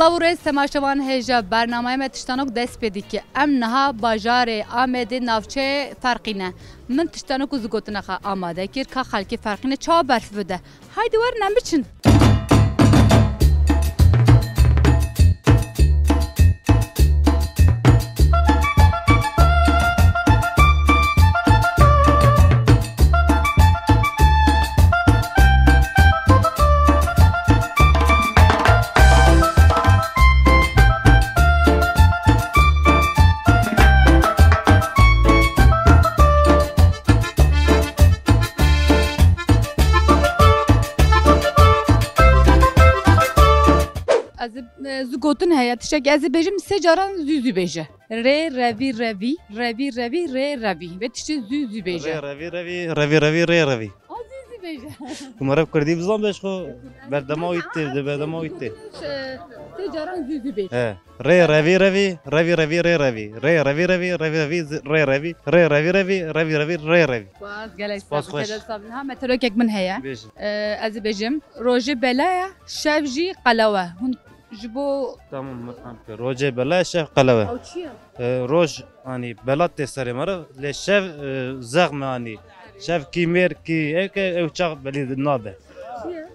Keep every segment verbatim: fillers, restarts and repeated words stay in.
Silav û rêz temaşevan hêja, bernameyê me Tiştanok dest pê dike. Em niha bajarê Amedê navçeyê Ferqîne. Min Tiştanok û zigotina xwe amade kir, ka xelkê Ferqîne çawa bersiv bide. Haydi werin em biçin. Ez ê, e, zû gotin heye, tiştekî ez ê bêjim, sê caran zû zû bêje. Rê, revî, revî, revî, revî, rê, revî. Vê tiştê zû zû bêje. Rê, revî, revî, revî, revî, rê, revî. A zû zû bêje. Ku meriv kurdî bizan bê ji xwe berdema wî tê, di berdema wî tê. E, sê caran zû zû bêje. He. Rê, revî, revî, revî, revî, rê, revî. Rê, revî, revî, revî, revî, rê, revî. Rê, revî, revî, revî, revî, revî, rê, revî. Spas, gelek spas xweş. Keda sabin. Ha, metelokek min heye. Bêjin. E, ez ê bêjim. Rojê bela ye, şev jî qelew e. Hûn ji bo Tamam, min fam kir. Rojê bela, şev qelew e. Ew çi ye? E, roj, anî, bela tê serê me re, lê şev, e, zexm e, anî. Şev kî mêr kî, eke ew çax belî nabe. Çi ye?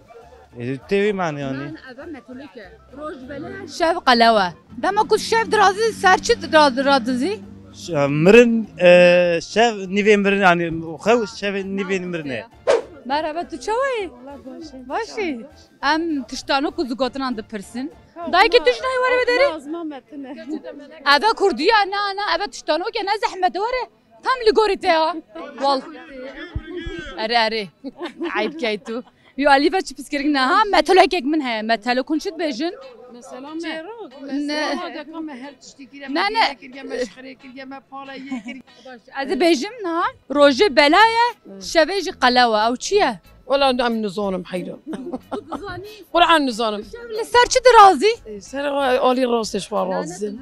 E, tê wî manî, anî. Na, na, eve metelok e. Roj bela, şev qelew e. Dema ku şev dirazî, ser çi dira-, radizî? Ş-, mirin, e, şev nîvê mirin, anî, xew şevê nîvê mirin e. Merhaba, tu çawa yî? Wala baş e. Baş î? Em tiştanok û zigotinan dipirsin. Ha, Dayikê na-, tu ji nayê were vederê? Na, ez ma metine. Eve kurdiya, na, na, eve tiştanok e, ne zehmet e, were. Tam li gorî te ya. Wal. Erê, erê. Eyb key tu. Yo, alî ve çi piskirin ne ha? Metelokek min heye. Metelok hûn çi dibêjin? Mesela me. Çêrok, Ne. Mesela me deka me her tiştî kiriye, Ne, me ne. Dîne kiriye, me şixirê kiriye, me pala yê kiriye. Ez ê bêjim niha, rojê bela ye, Evet. Şevê jî qelew e. Ew çi ye? Wela em nizanim heyran. Tu dizanî? Quran nizanim. Şev li ser çi dirazî? E, ser alî rastê ji xwe razî.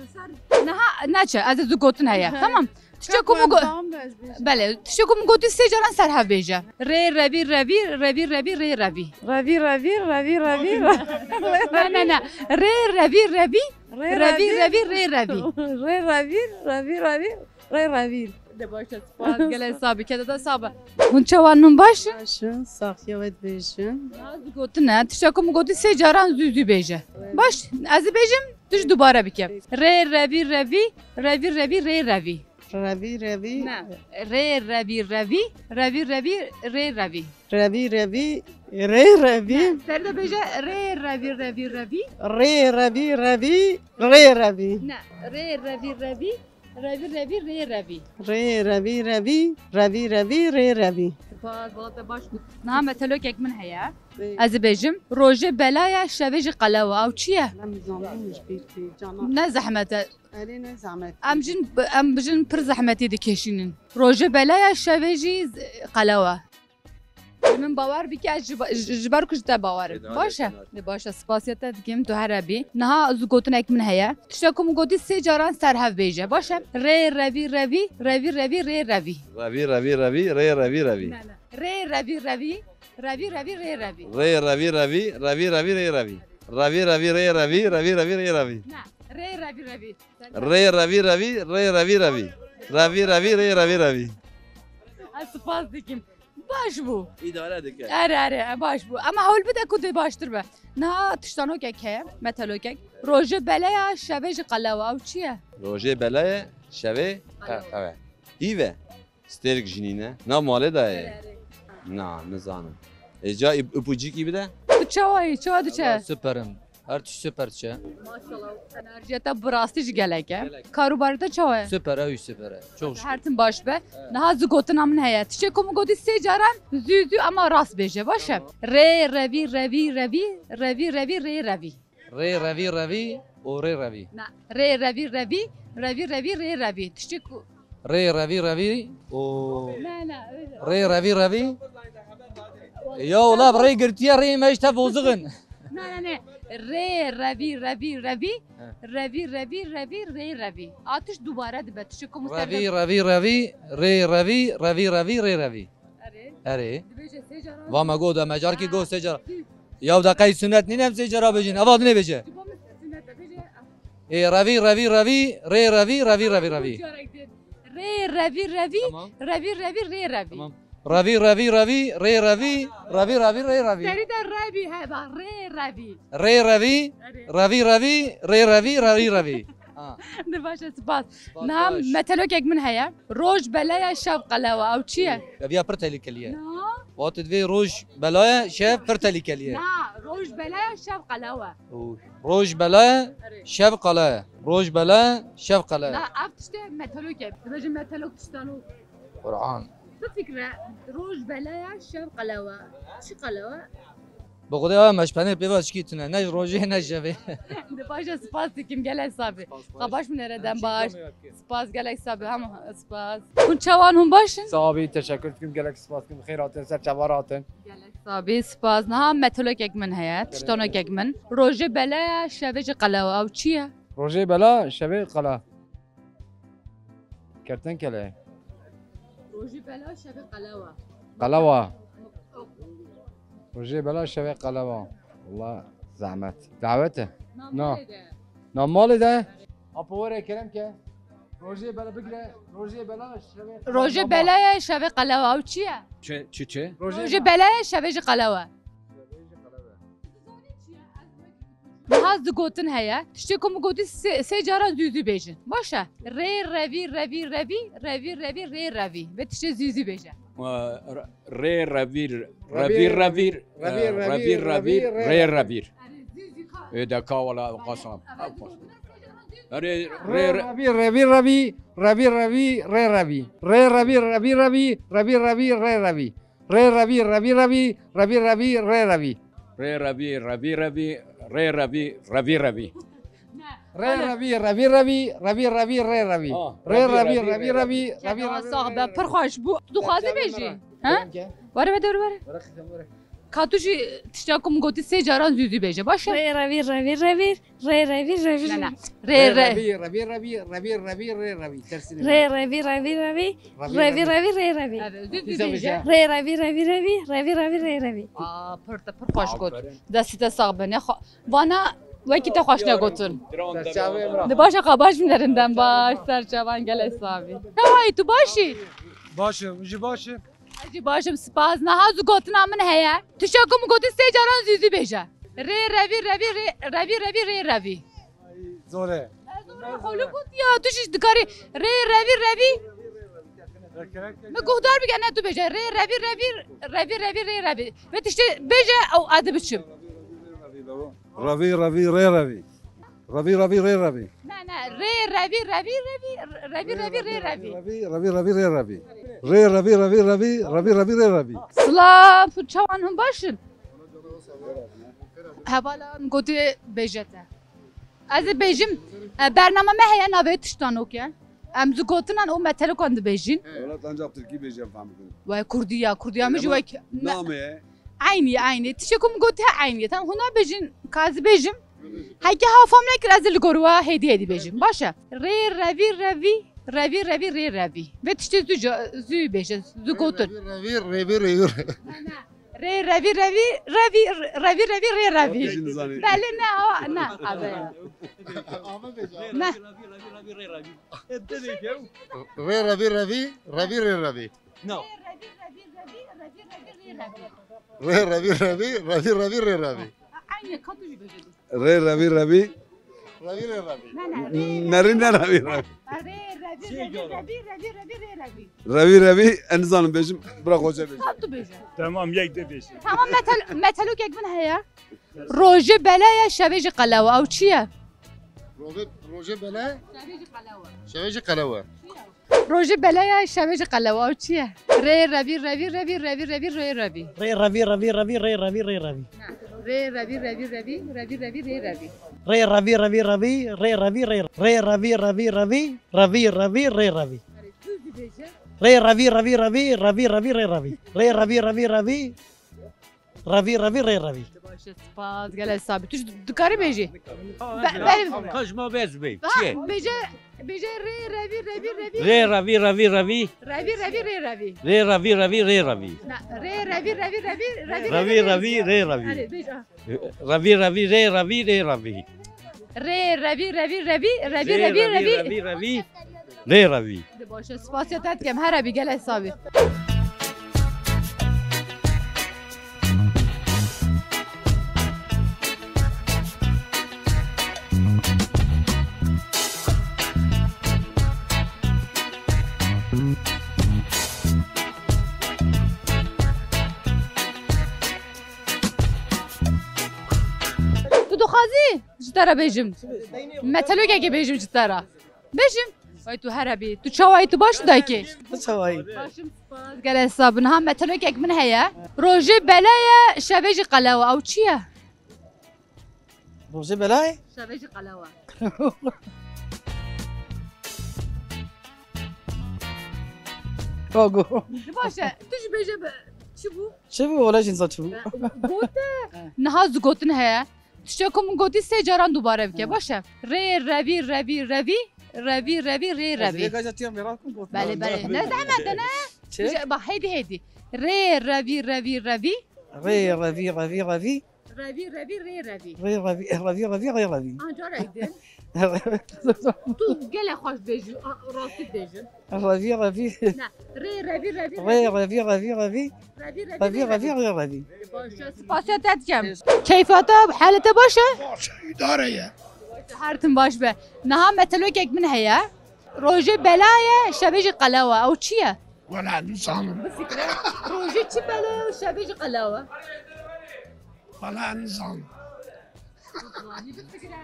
Niha neçe, ez ê zû gotin heye. Tamam. Tiştek ku min go-, Tamam, ez bêjim. Belê, tiştek ku min gotî sê caran ser hev bêje. Rê, revî, revî, revî, revî, rê, revî. Revî, revî, revî, revî. Ne, ne, ne. Rê, revî, revî, Rê revî, revî. Revî, rê, revî. Rê revî, revî, revî. Rê revîr. De baş e, spas. Gelek sabî, keda da sabî. Hûn çawa, hûn baş in? Baş in, saxiya we dibêjin. Niha zû gotine, tişta ku min gotî sê caran zû zû bêje. Evet. Baş, ez ê bêjim, tu jî dubare bike. Evet. Rê, revî, revî, revî, revî, rê, revî. Revî, revî. Ne. Rê, revî, revî, revî, revî, rê, revî. Revî, revî, rê, revî. Ne, ser de bêje, rê, revî, revî, revî. Rê, revî, revî, rê, revî. Ne, rê, revî, revî. Revî, revî, rê revî. Rê revî revî, revî revî, rê revî. Spas, wala te baş got. Niha metelokek min heye. Rê. Ez ê bêjim, rojê bela ye, şevê jî qelew e. Ew çi ye? Ne zehmet e. Erê ne zehmet. Em jin, em bijin pir zehmetî dikêşînin. Rojê bela ye, şevê jî z-, qelew e. Ji min bawer bike, ez ji ba-, ji, ji ber ku ji te bawer im. Êdî, baş e? Êdî. Lê baş e, spasiya te dikim, tu here bî. Niha zû gotinek min heye. Tişta ku min gotî sê caran ser hev bêje. Baş e? Rê, revî, revî, revî, revî, rê, revî. Revî, revî, revî, rê, revî, revî. Ne, ne. Rê, revî, revî, revî, revî, rê, revî. Rê, revî, revî, revî, revî, rê, revî. Revî, revî, rê, revî, revî, revî, rê, revî. Ne, rê, revî, revî. Rê, revî, revî, rê, revî, revî. Revî, revî, rê, revî, revî. Ez spas dikim. Baş bû. Îdare dike. Erê, erê, baş bû. Ema hewl bide ku dê baştir be. Niha tiştanokek heye, metelokek. Rojê bele ye, şevê jî qelew e. Ew çi ye? Rojê bele ye, şevê qe-, qewe. Îve. Stêrk jî nîne. Nav malê de ye. Erê, erê. Na, nizanim. Ê, ca î-, îpûcîkî bide? Tu çawa yî? Çawa diçe? Wala super im. Her tişt super diçe. Maşallah. Enerjiya te bi rastî jî gelek e. Gelek. Karûbarê te çawa ye? Super e, wî super e. Çok şükür. Her tim baş be. Evet. Niha zû gotina min heye. Tiştê ku min gotî sê caran zû zû ama rast bêje. Baş e? Tamam. Rê, revî, revî, revî, revî, revî, rê, revî. Rê, revî, revî û rê, revî. Na. Rê, revî, revî, revî, revî, rê, revî. Tiştê ku Rê, revî, revî û Ne, ne, öyle. Rê, revî, revî. Ya, wala bi rê girtiye, rê me ji te bozixin. Ne, ne, ne. Rê, revî, revî, revî. He. Revî, revî, revî, rê, revî. A tişt dubare dibe. Tiştê ku min ser Revî, de revî, revî, rê, revî, revî, revî, rê, revî. Erê. Erê. Dibêje sê cara. Va me got, me carkî Ha. got sê cara. Hı. Ya da qey sunet nîne em sê cara bêjin. Eva dinê bêje. Ji bo min sunet e. Ê, revî, revî, revî, rê revî, revî, revî, revî. Rê revî revî, Tamam. revî revî, rê revî. Tamam. Revî, revî, revî, rê revî, revî revî, rê revî. Serî de revî heba, rê revî. Rê revî, Erê. revî revî, rê revî, revî revî. Ha. Di baş e, spas. Spas, Niha baş. metelokek min heye. Roj bela ye, şev qelew e. Ew çi ye? Ev ya pir tehlikeli ye. Na. Wate divê roj bela ye, şev pir tehlikeli ye. Na, roj bela ye, şev qelew e. Û roj bela ye, Erê. şev qelew e. Roj bela ye, şev qelew e. Na, ev tiştê metelok e. Dibêjin metelok tiştano. Quran. Tu fikre, roj bela ye, şev qelew e. Çi qelew e? Bi Xwedê, ew meşpenê pê ve çikî tune. Ne rojê, ne şevê. Di baş e, spas dikim, gelek sabî. Spas, baş. Xebaş min ere dem baş. Spas, gelek sabî, hem spas. Hûn çawan, hûn baş in? Sabî, teşekkür dikim, gelek spas dikim. Xêr hatin, ser çava hatin. Gelek sabî, spas. Niha metelokek min heye, tiştanokek min. Rojê bela ye, şevê jî qelew e. Ew çi ye? Rojê bela, şevê qelew. Kertenkele. Rojê bela, şevê qelew e. Qelew e. Rojê bela, şevê qelew e. Wala zehmet. Dawet e. Na. Na malê de. Na malê de. Apo were kerem ke. Rojê bela bigre. Rojê bela, şevê qelew. Rojê bela ye, şevê qelew e. Ew çi ye? Çi, çi, çi? Rojê bela ye, şevê jî qelew e. Niha ez digotin heye. Tiştê ku min gotî sê, sê caran zû zû bêjin. Baş e. Rê revî, revî revî, revî revî, rê revî. Vê tiştê zû zû bêje. Rê revî, revî revî, revî revî, rê revî. Ê de ka wala qasam. Erê, rê revî, revî revî, revî revî, rê revî. Rê revî, revî revî, revî revî, rê revî. Rê revî, revî revî, revî revî, rê revî. Rê revî, revî revî, rê revî, revî revî. Rê revî, revî revî, revî revî, rê revî. Rê revî, revî revî, revî revî, rê revî. Sax be, pir xweş bû. Tu dixwazî bêjî? He? Were, were, were. Ka tu jî tişta ku min gotî sê caran zû zû bêje. Baş e? Rê revî, revî revî. Rê revî revî. Ne, ne. Rê, rê. Revî, revî, revî, revî, revî, rê revî. Tersine. Rê revî, revî revî. Revî, revî, revî, rê revî. Evet, düz, düz bêje. Rê revî, revî revî, revî revî, rê revî. Aa, pir te, pir xweş got. Destî te sax be. Ne xwe-, vana wekî te xweş negotin. Serçavê min. Di baş e, xebaş min erinden baş. Serçavan gelek sabî. Ne wayî, tu baş î? Baş im, ji baş im. Ez jî baş im, spas. Niha zû gotina min heye. Tişta ku min gotî sê caran zû zû bêje. Rê revî revî, rê revî revî, rê revî. Zor e. Ez zor e, xwe li got ya, tu jî dikarî. Rê revî revî. Min guhdar bike, ne tu bêje. Rê revî revî, revî revî, rê revî. Vê tiştê bêje, ew ez ê biçim. Revî, revî, rê revî. Revî, revî, rê revî. Ne, ne, rê, revî, revî, revî, revî, revî, rê revî. Revî, revî, revî, rê revî. Rê, revî, revî, revî, revî, revî, rê revî. Silav, çawan, hûn baş in? Hevalan gotê bêje te. Ez ê bêjim, e, bernama me heye navê tiştanok e. Em zû gotinan û metelokan dibêjin. Welat ancak Tirkî bêje, em fehmikin. Wê Kurdî ya, Kurdî ya min jî wek, ne. Name ye. Eynî, eynî. Tiştê ku min got he eynî ye. Tam hûn nabêjin, ka ez bêjim. Heke ha fam nekir, ez li gor we hêdî hêdî bêjim. Baş e. Rê, revî, revî, revî, revî, rê, revî. Vê tiştê zû ca-, zû bêje, zû gotin. Revî, revî, revî, revî. Ne, ne. Rê, revî, revî, revî, revî, revî, rê, revî. Belê ne, awa, ne, abi. Ne. Rê, revî, revî, revî, rê, revî. No. Rê revî revî revî revî revî. Rê revî revî revî revî rê revî. Aynı, ka tu jî bêje. Rê revî revî. Revî rê revî. Ne, ne, rê, nerî ne revî revî. Rê revî revî revî revî revî rê revî. Revî revî, ez nizanim bêjim, bira Xoce bêje. Ka tu bêje. Tamam, yek de bêje. Tamam, metel, metelokek min heye. Rojê bela ye, şevê jî qelew e. Ew çi ye? Rojê, rojê bela ye. Şevê jî qelew e. Şevê jî qelew e. Rojê bela ye, şevê jî qelew e. Ew çi ye? Rê revî revî revî revî revî rê revî. Rê revî revî revî rê revî rê revî. Rê revî revî revî revî revî rê revî. Rê revî revî revî rê revî rê revî. Rê revî revî revî revî revî rê revî. Rê revî revî revî revî revî rê revî. Rê revî revî revî. Revî, revî, rê revî. Baş e, spas, gelek sabî. Tu jî dikarî bêjî? Be-, be-, Qajma bez bê. Ha, çi ye? Bêje, bêje rê, revî, revî, revî. Rê, revî, revî, revî. Revî, revî, rê revî. Rê, revî, revî, rê revî. Na, rê, revî, revî, revî, revî, Revî, revî, revî, rê revî. Hadi, bêje. Revî, revî, rê, revî, rê revî. Rê, revî, revî, revî, revî, revî, revî. Revî, revî. Rê revî. Di baş e, spasiya te dikem, here bî, gelek sabî. Tu dixwazî ji te re bêjim? Metelokekê bêjim ji te re. Bêjim. Vay tu here bî. Tu çawayî, tu baş dayikê? Tu çawayî? Başim spas. Gelek sağ bin. Ha, metelokek min heye. Rojê bela ye, şevê jî qelew e. Ew çi ye? Rojê bela ye? Şevê jî qelew e. Ka go. Baş e. Tu jî bêje be, çi bû? Çi bû? Wala jî nizan çi bû. Gote. Niha zigotin heye. Tiştê ku min gotî sê caran dubare bike. Baş e. Rê, revî, revî, revî. Revî, revî, rê, revî. Belê, belê. Ne zehmet e, ne? Çi? Bak, hêdî, hêdî. Rê, revî, revî, revî. Rê, revî, revî, revî. Revî, revî, rê, revî. Rê, revî, revî, revî, rê, revî. Anca re dibêjin. Tu gelek xweş dibêjî, a, rastî dibêjin. Revî, revî. Ne, rê, revî, revî, rê, revî, revî, revî. Revî, revî, revî, revî, revî, revî. Baş e, spasiya te dikem. Keyfa te, halê te baş e? Baş e, îdare ye. Her tim baş be. Niha metelokek min heye. Rojê bela ye, şevê jî qelew e. Ew çi ye? Wala nizanim. Bifikre. Rojê çi bela ye û şevê jî qelew e? Wala nizanim. Bifikre.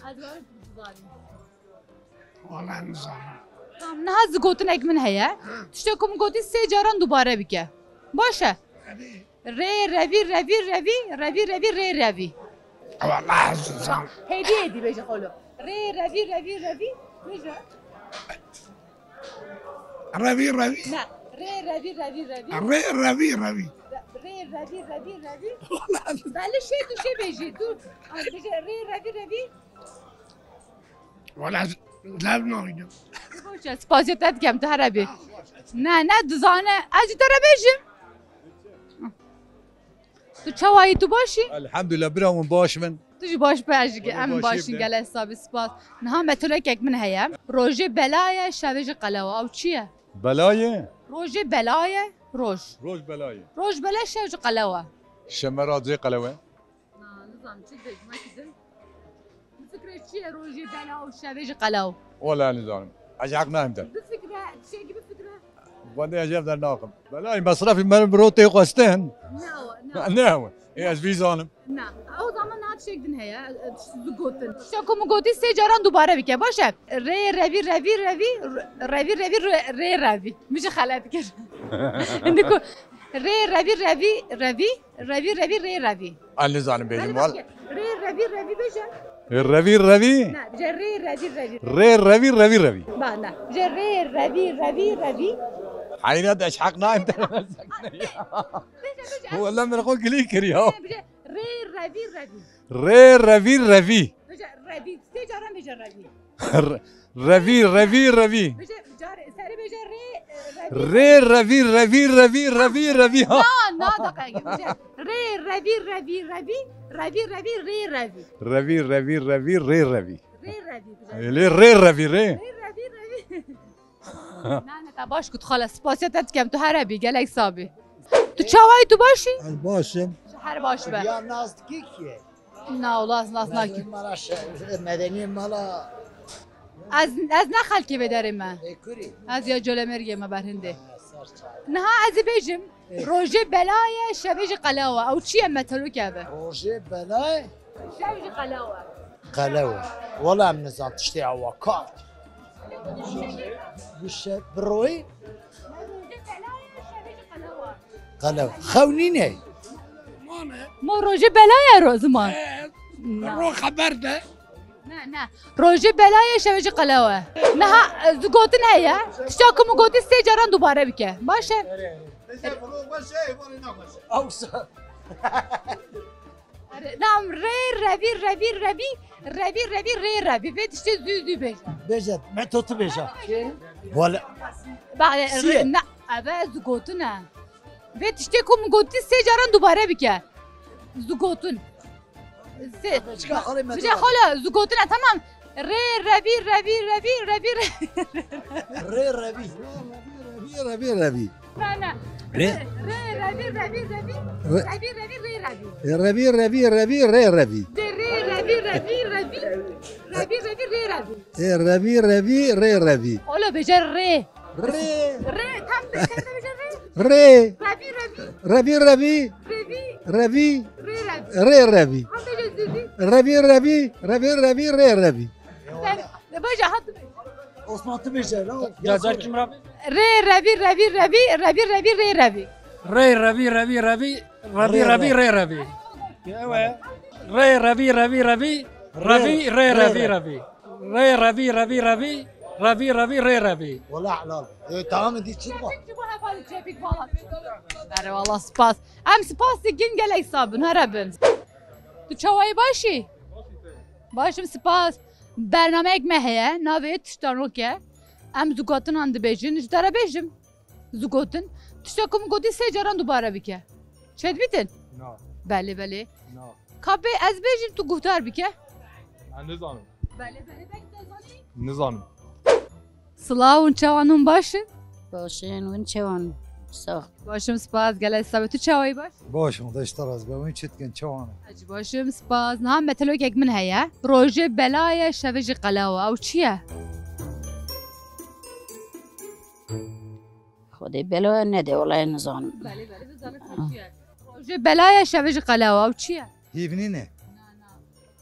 Ez werim bizanim. Wala nizanim. Tamam, niha zigotinek min heye. Tiştê ku min gotî sê caran dubare bike. Baş e? Rê, revî, revî, revî, revî, revî, rê, revî. Wala ez nizanim. Hêdî, hêdî bêje xalo. Rê, revî, revî, revî. Bêje. Revî, revî. Ne. Rê, revî, revî, revî. Rê, revî, revî. Rê, revî, revî, revî. Wala. Belê şey tu şey bêjî. Tu, ay, bêje rê, revî, revî. Wala, lev naydim. Boş ver, spasiya te dikem, tu here bî. Ne, ne, dizane. Ez ji te re bêjim. Tu çawa yî, tu baş î? Elhamdülillah, bira min baş bin. Tu jî baş be, ez jî em baş in, gelek sabî, spas. Niha metelokek min heye. Rojê bela ye, şevê jî qelew e. Ew çi ye? Bela ye? Rojê bela ye, roj. Roj bela ye. Roj bela, şev jî qelew e. Şev me ra zê qelew e. Na, nizanim çi dibêjim, wekî din. Bifikre çi ye rojê bela û şevê jî qelew? Wala nizanim. Ez heq nayim te. Bifikre, tiştekî bifikre. Wendê ez ev der nakim. Belay mesrefî me bi rotê xwestin. Ne o, ne o. Ne o. Ê, ez vî zanim. Na, o zaman na tiştek din heye, e, zigotin. Tiştek ku min gotî sê caran dubare bike, baş e? Rê, revî, revî, revî, revî, revî, rê, rê, revî. Min jî xelet kir. Indi ku rê, revî, revî, revî. Revî, revî, rê, revî. Ez nizanim bêjim, wal. Rê, revî, revî bêje. Revî, revî. Ne, bêje rê, revî, revî. Rê, revî, revî, revî. Ba, ne. Bêje rê, revî, revî, revî. Heyret, ez heq nayim te. Bêje, bêje. Wala min xwe gilî kir ya. Bêje rê, revî, revî. Rê, revî, revî. Bêje revî. Sê caran bêje revî. Re-, revî, revî, revî. Bêje, carê, serê bêje rê, e, revî. Rê, revî, revî, revî, revî, revî, ha. Na, na, deqeyekê, bêje. Rê, revî, revî, revî, revî, revî, rê, revî. Revî, revî, revî, rê, revî. Rê, revî, bêje. Ê, lê rê, revî, rê. Rê, revî, revî. Na, na, te baş got xala, spasiya te dikem, tu here bî, gelek sabî. Tu çawayî, tu baş î? Ez baş im. Her baş be. Ya nas dikî kî? Na, wala ez nas nakim. Medeni mala şe-, medeni mala. Ez, ez ne xelkê vê derê me. Ê, kurî. Ez ya Colemêrgê me berhindê. Ha, ser çay. Niha ez ê bêjim, ê, rojê bela ye, şevê jî qelew e. Ew çi ye, metelok e bi? Rojê bela ye. Şev jî qelew e. Qelew e. Wala em nizan tiştê ewa kar. Bi şe-, bi royê. Qelew. Xew nîne. Mo rojê bela ye ro ziman. Ro xeber de. Ne, ne. Rojê bela ye, şevê jî qelew e. Niha, e, zigotin heye. Tişta ku min gotî sê caran dubare bike. Baş e? Awsa. Nam rê, revî, revî, revî, revî, revî, rê, revî. Vê tiştê zû, zû bêje. Bêje, me to tu bêje. Wala. Bale, Siye. Rê, na, eve zigotin e. Vê tiştê ku min gotî sê caran dubare bike. Zigotin. Sê. Çika xalê me Bije xala, zu gotine, tamam. Rê, revî, revî, revî, revî, rê. Rê, revî. Revî, revî, revî. Ne, ne. Rê. Rê, revî, revî, revî. Rê. Revî, revî, rê, revî. E, revî, revî, revî, rê, revî. De rê, revî, revî, revî. Revî, revî, rê, revî. E, revî, revî, rê, revî. Ola bêje rê. Rê. Rê, tam de sen de bêje rê. Rê. Revî, revî. Revî, revî. Revî. Revî. Rê, revî. Rê, revî. Tam bêje zû zû. Revî, revî. Revî, revî, rê, revî. Sen de bêje hat. Osman, tu bêje, la. Ca, ca kim ra? Rê, revî, revî, revî, revî, revî, rê, revî. Rê, revî, revî, revî, revî, revî, rê, revî. Ewe. Rê, revî, revî, revî, revî, rê, revî, revî. Rê, revî, revî, revî, revî, revî, rê, revî. Wala helal. E, tamam, dî çi bak. Çepik bu, hep hadi çepik falan. Erê, wala spas. Em spas dikin, gelek sabin, here bin. Tu çawayî, başî? Başim, spas. Bernameyek me heye, navê Tiştanok e. Em zû gotinan dibêjin, ji te re bêjim. Zû gotin. Tişta ku min gotî sê caran dubare bike. Çêdibîtin? Na. Belê, belê. Na. Ka bê ez bêjim, tu guhdar bike. Ez nizanim. Belê, belê, belkî te zanî. Nizanim. Silav, hûn çawan, hûn baş in? Baş in, hûn çawan? Sax. Başim, spas, gelek sax be. Tu çawayî, baş? Baş in, Xwedê ji te razî be. Hûn çi dikin, çawan in? Ez jî başim, spas. Niha metelokek min heye. Rojê bela ye, şevê jî qelew e. Ew çi ye? Xwedê bela nede, welaye nizanim. Belê, belê, bizanim çi ye. Rojê bela ye, şevê jî qelew e. Ew çi ye? Hîvnî ne? Na, na.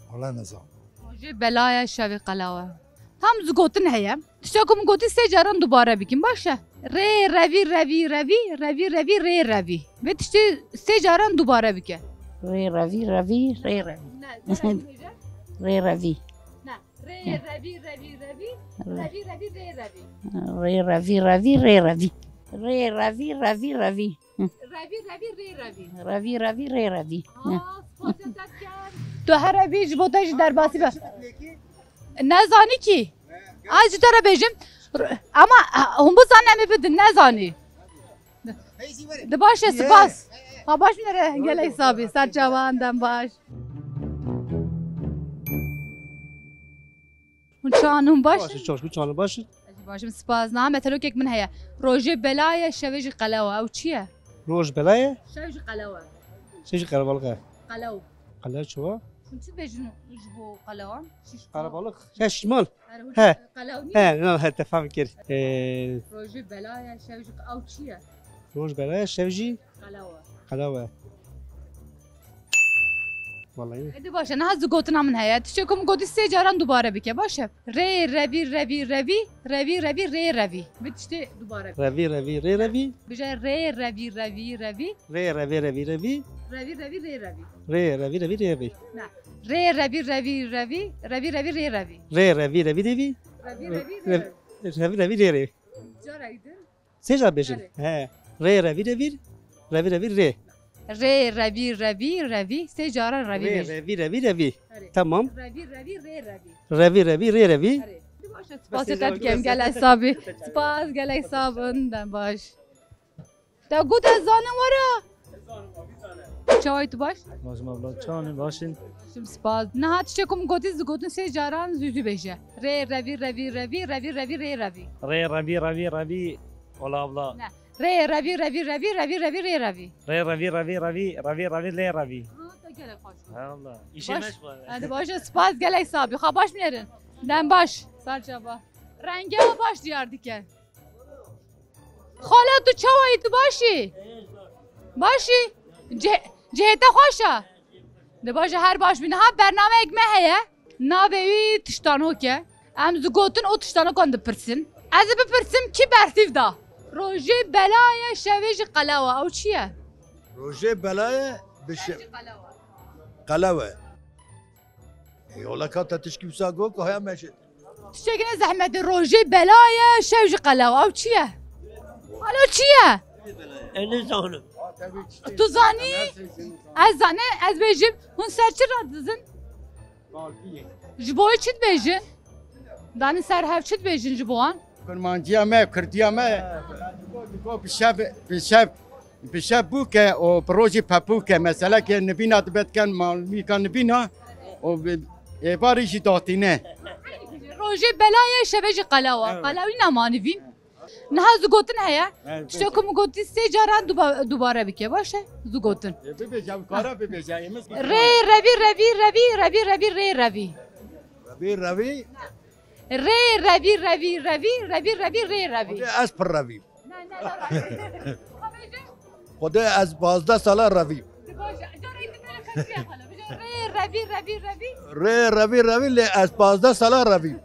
Wala nizanim. Rojê bela ye, şevê qelew e. Tam zû gotin heye. Tişta ku min gotî sê caran dubare bikin, baş e? Rê, revî, revî, revî, revî, revî, rê, revî. Vê tiştê sê caran dubare bike. Rê, revî, revî, rê, revî. Ne, ne, ne. Rê, revî. Ne. Rê, revî, revî, revî, revî, revî, rê, revî. Rê, revî, revî, rê, revî. Rê, revî, revî, revî. Revî, revî, rê, revî. Revî, revî, rê, revî. Aa, spasiya te dikim. Tu here bî, ji bo te jî derbasî be. Nezanî kî? Ez ji te re bêjim. Ama, ha, hûn bizanin, em ê bidin, nezanî. Di baş e, spas. Ha, baş nere, gelek sabî, ser çavan, dem baş. Hûn çawan, hûn baş in? Baş in, çaş, hûn çawan, baş in? Ez jî baş im, spas. Niha metelokek min heye. Rojê bela ye, şevê jî qelew e. Ew çi ye? Roj bela ye? Şev jî qelew e. Şev jî qelebalix e. Qelew. Qelew çi wa? Hûn çi dibêjin ji bo qelewan? Şîş. Qelebalix. Şeş mal. He. Qelew nî? He, no, he, te fam kir. Ee, Rojê bela ye, şev jî ew çi ye? Roj bela ye, şev jî? Qelew e. Qelew e. Vallahi. Hadi baş e, niha zû gotina min heye. Tiştê ku min gotî sê caran dubare bike, baş e? Rê, revî, revî, revî, revî, revî, rê, revî. Bi tiştê dubare bike. Revî, revî, rê, revî. Bije rê, revî, revî, revî. Rê, revî, revî, revî. Revî, revî, rê, revî. Rê, revî, revî, rê, revî. Ne. Rê, revî, revî, revî, revî, revî, revî, rê, revî. Rê, revî, revî, revî. Revî, revî, revî, revî. Revî, revî, rê, rê. Cara gidin. Sê car bêjin. Erê. He. Rê, revî, revî. Revî, revî, rê. Rê, revî, revî, revî. Sê caran revî bêjin. Rê, revî, revî, revî. Erê. Tamam. Revî, revî, rê, revî. Revî, revî, rê, revî. Erê. Baş e, spas te dikim, gelek sabî. Spas, gelek sabin, dem baş. Te got ez zanim were. Çawayî, tu baş? Baş im abla, çawan in, baş in? Başim, spas. Niha tiştê ku min gotî, zû gotin sê caran zû zû bêje. Rê, revî, revî, revî, revî, revî, rê, revî. Rê, revî, revî, revî. Ola abla. Ne. Rê, revî, revî, revî, revî, revî, rê, revî. Rê, revî, revî, revî, revî, revî, lê, revî. Ha, te gelek xweş bû. He abla. Baş. Hadi baş e, spas, gelek sabî. Xwe baş binêrin. Dem baş. Ser çava. Rengê we baş diyar dike. Xala, tu çawa yî, tu baş î? Baş î? Cih-, cihê te xweş e? Di baş e, her baş bî. Niha bernameyek me heye. Navê wî Tiştanok e. Em zû gotin û tiştanokan dipirsin. Ez ê bipirsim, kî bersiv da? Rojê bela ye, şevê jî qelew e. Ew çi ye? Rojê bela ye, bi şe-, qelew e. Ê, yola ka te tişkî wisa got ku haya meşe. Tiştekî ne zehmet e, rojê bela ye, şev jî qelew. Ew çi ye? Alo, çi ye? Ez nizanim. Tu zanî? Ez zane, ez bêjim. Hûn ser çi radizin? Ji bo wê çi dibêjin? Danî ser hev çi dibêjin ji bo wan? Kurmanciya me, Kurdiya me, bi şev, bi şev, bi şev bûke û bi rojî pepûke. Meseleke nivîna dibe diken, malmîka nivîna, O bi-, êvarî jî datîne. Rojê bela ye, şevê jî qelewa. Evet. Qelewî nema nivîn. Niha zigotin heye. Evet. Tiştê ku min gotî sê caran duba-, dubare bike. Baş e? Zigotin. E, bibêje, ew kara bibêje, êmiz. Rê revî, revî, revî, revî, revî, rê revî. Revî, revî. Rê revî, revî, revî, revî, revî, rê revî. Xwedê ez pir revîm. Ne, ne, ne, ne. Xwedê ez pazdeh sala revîm. Baş, carê din bere qeçiya xala. Bêje, rê revî, revî, revî. Rê revî, revî, lê ez pazdeh sala revîm.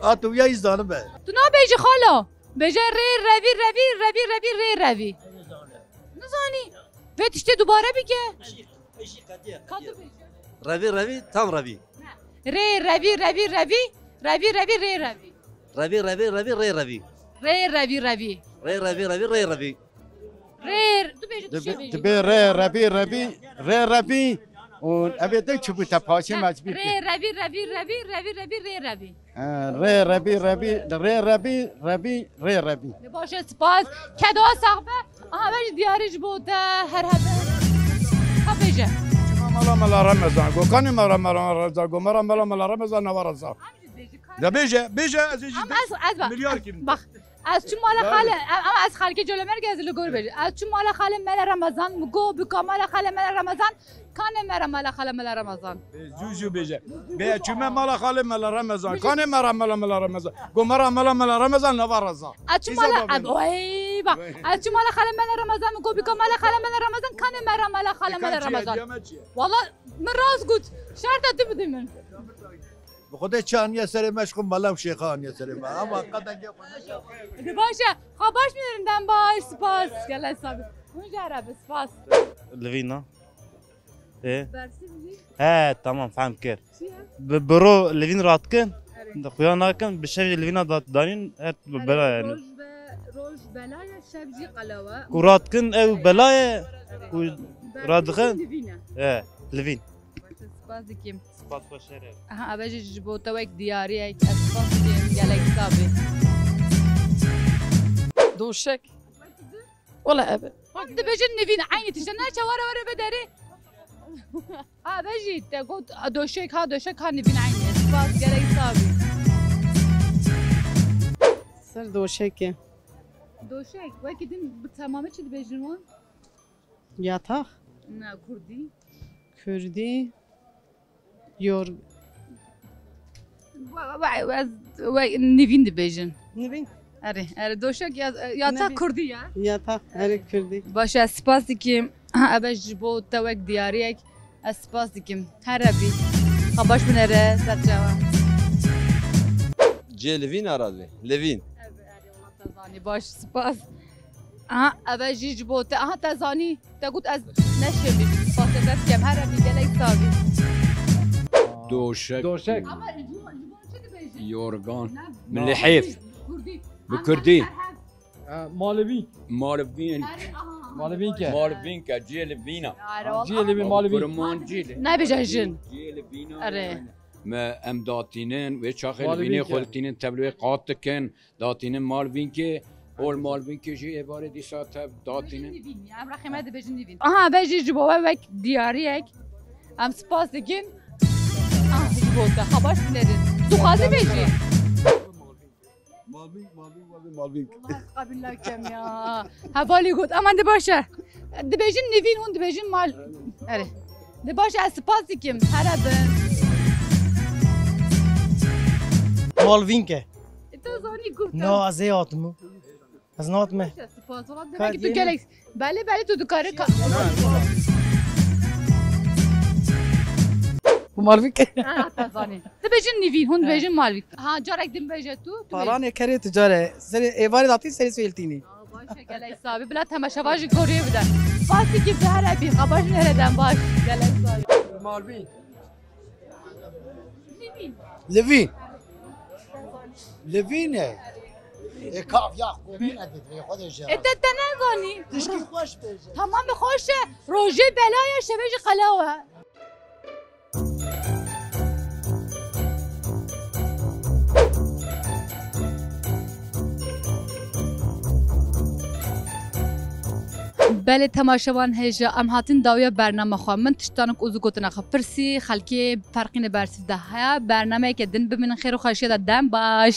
A tu ya î zanibe. Tu nabêjî xala. Bêje rê revî, revî, revî, revî, rê revî. Nizanî. Vê tiştê dubare bike. Ka tu bêje. Revî, revî, tam revî. Rê revî, revî, revî, revî, revî, rê revî. Revî, revî, revî, rê revî. Rê revî, revî. Rê revî, revî, rê revî. Rê, tu bêje, tu Dibe-, şê bêje. Dibê rê revî, revî, rê revî. Û evê de çi bû te paşê Ha, mecbî rê ki? Revî, revî, revî, revî, revî, rê revî. Ha, rê revî, revî, rê revî, revî, rê revî. Ne baş e, spas. Kedo sax be. Aha, ver ji diyarî ji bo te her hebe. Ha bêje. Çima mala mala Remezan? Go kanê mala mala Remezan? Go mera mala mala Remezan nava reza. De bêje, bêje, ez ê jî Ama ez, ez bak. Milyar kim? Bak. Ez çûm mala xale, em, em ez xalkê Colemêrg ez li gor bêjim. Ez çûm mala xale Mele Remezan, mi got bika mala xale Mele Remezan, kanê mera mala xale Mele Remezan. E, zû zû bêje. Bê çûme mala xale Mele Remezan, kanê mera mala Mele Remezan. Go mera mala Mele Remezan nava reza. Ez çûm mala, ez, oy, bak. Ez çûm mala xale Mele Remezan, mi got bika mala xale Mele Remezan, kanê mera mala xale Mele Remezan. Wala min rast got. Şerta tu bidî min. Bi Xwedê çi aniye serê me, ji xwe mala û şêxa aniye serê me. Ama qedekê xwe. Di baş e. Xwe baş bimînin, dem baş, spas. Gelek sabî. Hûn jî here bi, spas. Livîna. Ê. Bersîv jî? He, tamam, fehm kir. Çi ye? Bi, bi ro livîn radikin, Erê. Xuya nakin, bi şev jî livîna da-, danîn, her Erê, bela yani. Roj be, roj bela ye, şev jî qelewe. Ku radikin, ew bela ye, ku Bersîv radikin. Jî livîn e. He, livîn. Spas dikim. Spas xweş here. Aha, eve jî ji bo te wek diyariyek, ez spas dikim, gelek sabî. Doşek. Wala eve. Hûn dibêjin nivîn, eynî tişt e. Neçe were were be derê. Ha, eve jî te got, doşek ha, doşek ha, nivîn eynî. Spas, gelek sabî. Ser doşekê. Doşek, wekî din bi temamî çi dibêjin wan? Yatak. Ne, kurdî. Kurdî. Yor. We, we, we, ez, we nivîn dibêjin. Nivîn? Erê, erê, doşek ya, ya ta Nivîn. Kurdî ya. Ya ta, erê kurdî. Baş e, ez spas dikim. Ha, eve ji bo te wek diyariyek. Ez spas dikim. Here bî. Xwe baş binere, ser çawa. Cê livîn ara divê. Livîn. Eve, erê, wala te zanî. Baş, spas. Aha, eve jî ji bo te. Aha, te zanî. Te got ez neşêmî. Spas te dikem. Here bî, gelek sabî. Doşek. Doşek. Ama ji bo, ji bo çi dibêjin? Yorgan. Ne? Milî hêf. Kurdî. Bi Ama kurdî. Erhev. E, malivî. Malivîn. Erê, aha. Malivîn ke. Malivîn ke, cê livîna. Erê, Cê livîn, malivîn. Kurmancî li. Nebêje jin. Cê livîna. Erê. Me em datînin, wê çaxê Malivîn livînê ke. Xwe ditînin, tevlê wê qat dikin. Datînin Malvînkê, ol Malvînkê jî êvarê dîsa tev datînin. Nivîn, ya, em rexê me dibêjin nivîn. Aha, ve jî ji bo we wek diyariyek. Em spas dikin. Ah, ji bo te. Xwe baş binêrin. Tu xwazî bêjî. Malvînk, Malvînk, Malvînk, Malvînk. Wallahî qebîl nakem ya. Hevalî got, ama di baş e. Dibêjin nivîn, hûn dibêjin mal. Erê. Di baş e, ez spas dikim. Here bin. Malvînk e. E, tu zanî gurta. No, ez ê hatim. Ez nahatime. Spas, wala demek ki tu gelek. Belê, belê tu dikarî ka- Bu Malvîk. Ha, te zanî. Dibêjin nivîn, hûn dibêjin Malvîk. Ha, carek din bêje tu, tu bêje. Paranê kerê tu care. Serê êvarê datî, serê swêltînî. Aa, baş e, gelek sabî. Bila temaşevan jî gorê bide. Spas dikim tu here bî. Xwe baş nere dem baş. Gelek sabî. Malvîn. Livîn. Livîn e. E, kav ya, komî ne didrê, xwe de jê. E, te, te nezanî. Tişkî xweş bêje. Tamam, bi xweş e. Rojê bela ye, şevê jî qelew e. Belê temaşevan hêja, em hatin dawiya bername xwe. Min tiştanik û gotina xwe pirsî, xelkê ferqîne bersîv de heye. Bernameyeke din bimînin xêr û xweşiya de, dem baş.